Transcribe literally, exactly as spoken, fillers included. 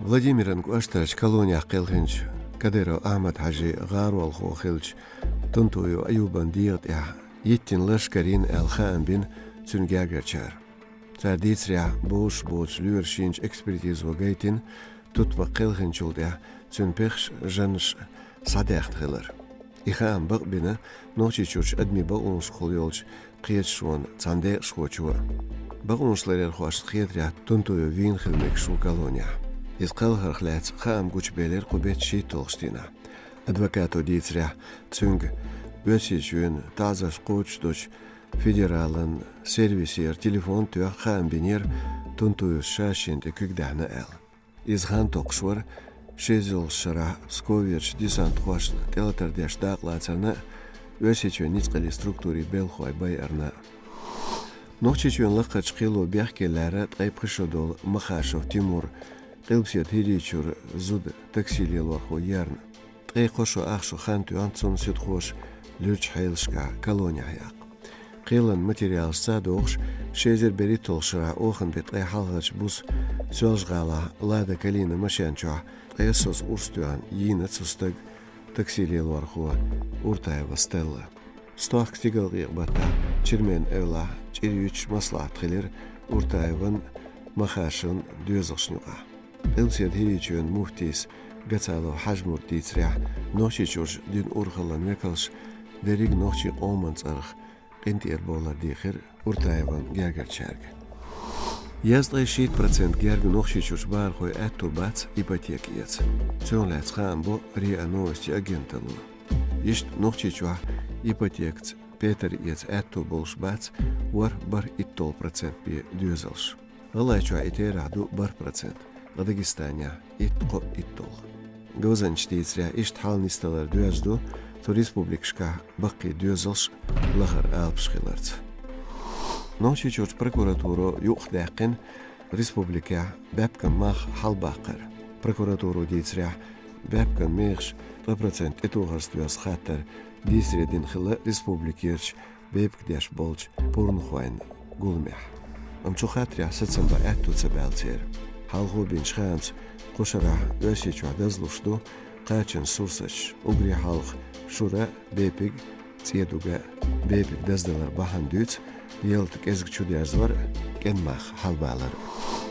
Владимиран кӀоштарчу колонех кхелхинчу Кадыров Ахьмад-Хьажин гӀаролхо хиллачу Тунтуев Аюбан дегӀа тӀехь йиттина лашкар йина аьлла хаам бина цуьнан гергарчара. Цара дийцарехь, бовзуш боцу лоьраша йинчу экспертизо гайтина, тутмакх кхелхинчул тӀаьхьа цуьнан пехаш, жаннаш схьадаьхна хилар. И хаам бакъбина Нохчийчуьрчу адамийн бакъонашкахула йолчу кхеташонан цхьана декъашхочо. Бакъонашларъярхошна хетарехь, Тунтуев вийна хила мегаш ву колонехь. Иза кхалхарх лаьцна хаам гучубелира кху беттан шийтталгӀачу дийнахь. Адвокато дийцарехь, цуьнга Оьрсийчоьнан таӀзарш кхочушдечу федералан сервисера телефон а тоьхна хаам бинера, Тунтуевс ша шена тӀе куьг даьхьна аьлла. Иза хан токхуш вара ши эзар ялхалгӀачу шарахь Псковерчу десантхошна тӀелатар деш дакъалацарна а, Оьрсийчоьнан ницкъаллин структурийн белхалой байарна а. Нохчийчоьнан лакхарчу кхело бехке лаьрра ткъе пхи шо долу Махашев Тимур Къилбаседа ХӀирийчуьра зуда такси лелорхо ярна. Ткъе кхо шо ах шо хан тоьхна цунна суьдхоша луьрачу хьелашкахь колонехь яккха. Кхелан материалашца догӀуш, ши эзар берхӀитталгӀачу шарахь оханан беттан ткъе хьалхарчу буса Соьлжа-ГӀалахь Лада Калина машен чохь ткъе соза урс тоьхна йийна цу стага такси лелорхо Уртаева Стелла. Стохка стигалкъекъа баттахь Чермен эвлахь чӀир юьтуш маслаӀат хилира Уртаеван, Махашевн доьзалшна юкъахь. Къилбаседа ХӀирийчоьнан муфтийс Гацалов Хьажмурда дийцарехь, Нохчийчуьрчу динан урхаллин векалша дерриг нохчийн къоман цӀарах къинтӀера бовлар дийхира Уртаеван гергарчаьрга. Езткъе шийтта процент герга Нохчийчуьрчу бахархойн аьтто бац ипотека эца. Цунах лаьцна хаам бо РИА Новости агенталло. Иштта Нохчийчохь ипотекаца петар эца аьтто болуш бац ворхӀ бархӀ итталгӀа процент бен доьзалш. ГӀалгӀайчохь и терахь ду бархӀ процент, ткъа Дагестанехь итт-кхо итталгӀа. Говзанчаша дийцарехь, иштта хьал нисдалар доьзна ду цу республикашкахь баккхий доьзалш лахара алапаш хиларца. Нохчийчуьрчу прокуратуро юкъахдаьккхина республикехь баьпкан мах хьалабаккхар. Прокуратуро дийцарехь, баьпкан мехаш ткъа процент тӀетухарца доьзна хаттар дийцаре дина хилла республикерчу бепиг деш болчу пурнахойн гуламехь. Амма цу хаттарехь сацам бан аьтто ца баьлла церан. Хьалхо бинчу хаамца, кху шарахь Оьрсийчохь дазлуш ду кхачан сурсаташ, уггаре хьалха шура, бепиг, цӀе дуга. Бепиг даздалар бахьана дуьйцу ялта кӀезиг чудерзор а, кӀен мах хьалабалар а.